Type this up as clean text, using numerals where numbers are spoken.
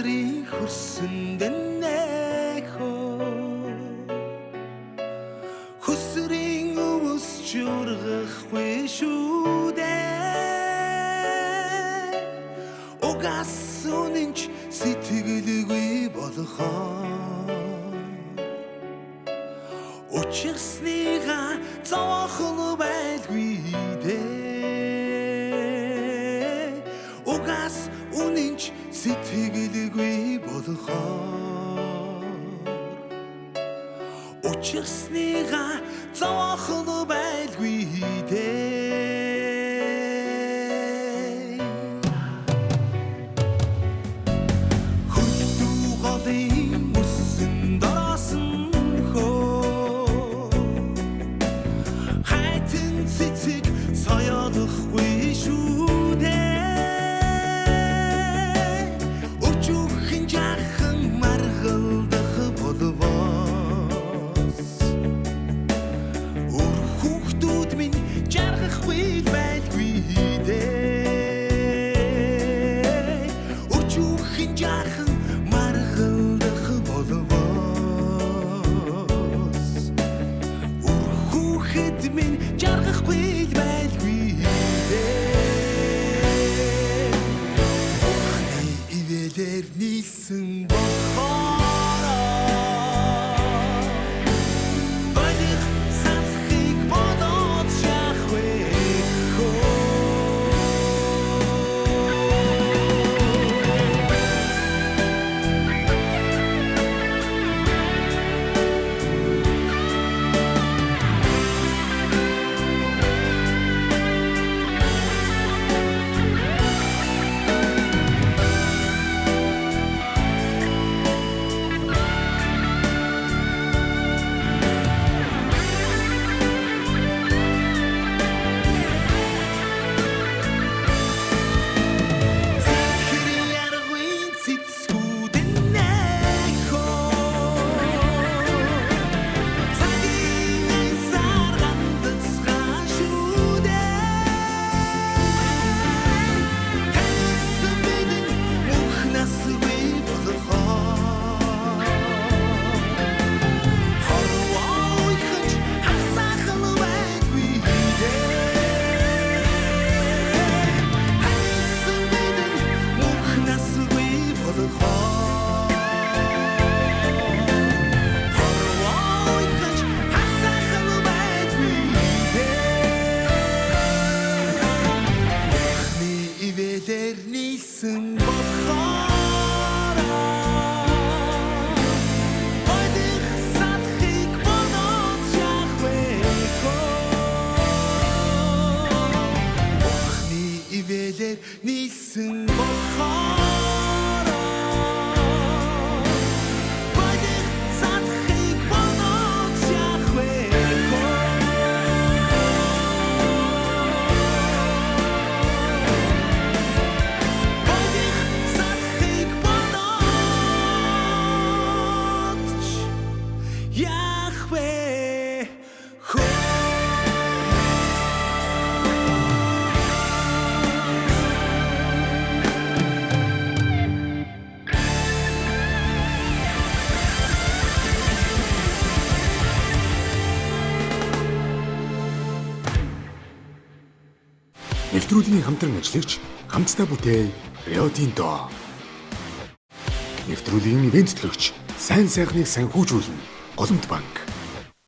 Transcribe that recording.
Газрын хөрсөнд нөхөө хөсрийн өвс чургахгүй шүү дээ. Угаас үнэнч сэтгэлгүй болохоор учирсныгаа зовохон байлгүй дээ. Угаас үнэнч сэтгэлгүй болохоор учирсныгаа зовохон байлгүй дээ. Хөлдүү голын үсэн доросон хөө хайтан цэцэг соёолохгүй шүү дээ. Өчүүхэн жаахан маргалдах болвоос өр хүүхдүүд минь жаргахгүй байлгүй дээ. Өчүүхэн жаахан маргалдах болвоос өр хүүхэд минь жаргахгүй байлгүй дээ. Ухны ивэлэр нийлсэн болохоор болох салхийг бодоод шах вэ хөө. Зэхэр яргын цэцгүүд нөхөө цагийн ансаар гандацгаа шүү дээ. Таньсан бидэн мөнх насгүй болохоор хорвоо ихэнч хагасаахан байдгүй дээ. Таньсан бидэн мөнх насгүй болохоор хорвоо ихэнч хагасаахан байдгүй дээ. Ухны ивэлэр нийлсэн болохоор болох салхийг бодоод шах вэ хөө. Ухны ивэлэр нийлсэн болохоор болох салхийг бодоод шах вэ хөө. Болох салхийг бодоод яах вэ хөө. Нэвтрүүлгийн хамтран ажиллагч хамтдаа бүтээ Рио Тинто. Нэвтрүүлгийн ивээн тэтгэгч сайн сайхныг санхүүжүүлнэ. Голомт банк.